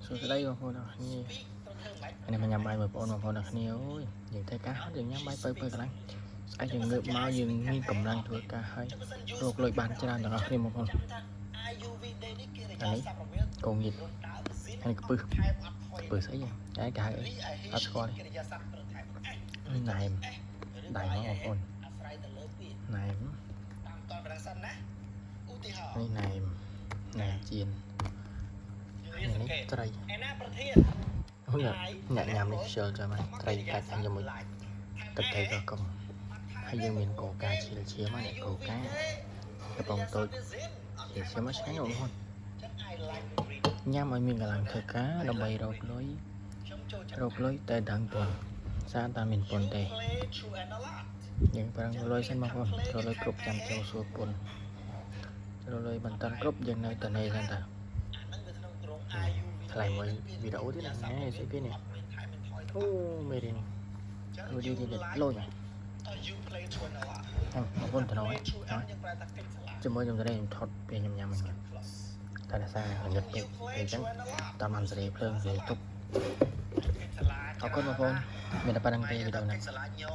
សួស្តីបងប្អូនអរគ្នានេះមកញ៉ាំបាយបងប្អូនបងប្អូនអរគ្នាអូយយើងធ្វើការហើយយើងញ៉ាំបាយបើបើកន្លងស្អែកយើងងើបមកយើងមានកម្លាំងធ្វើការហើយរកលុយបានច្រើនទាំងអស់គ្នាបងប្អូនអានេះកងងៀតអានេះកពឹសកពឹសស្អីតែគេហៅអីអត់ស្គាល់ទេណែមដៃមកបងប្អូនណែមនេះណែមណែមចៀននេះត្រីអូអ្នកញ៉ាំនេះខ្ជិលចាំហើយត្រីកាច់ហើយជាមួយទឹកត្រីក៏កុំហើយយើងមានកូកាឈៀលឈាមនេះកូកាកំប៉ុងតូចឈៀលឈាមមកឆ្ងាញ់បងប្អូនញ៉ាំឲ្យមានកម្លាំងធ្វើការដើម្បីរកលុយរកលុយតែដឹងពន្ធសារតាមានពន្ធទេយើងប្រឹងរកលុយសិនបងប្អូនរកលុយគ្រប់ចាំចូលសួរពន្ធរកលុយបន្តគ្រប់យើងនៅតនេសិនតាថ្លៃមួយវីដេអូទៀតណាស្អីគេនេះអូមេរៀនអូយយលុយហ្នឹងបងប្អូនតំណជាមួយខ្ញុំទៅខ្ញុំថតពេលខ្ញុំញ៉ាំហ្នឹងតែដោយសារងឹតពេកពេលអញ្ចឹងតាមបានសេរីភ្លើងសេរីទុកអរគុណបងប្អូនមានតែប៉ុណ្្នឹងទេវីដេអូហ្នឹង។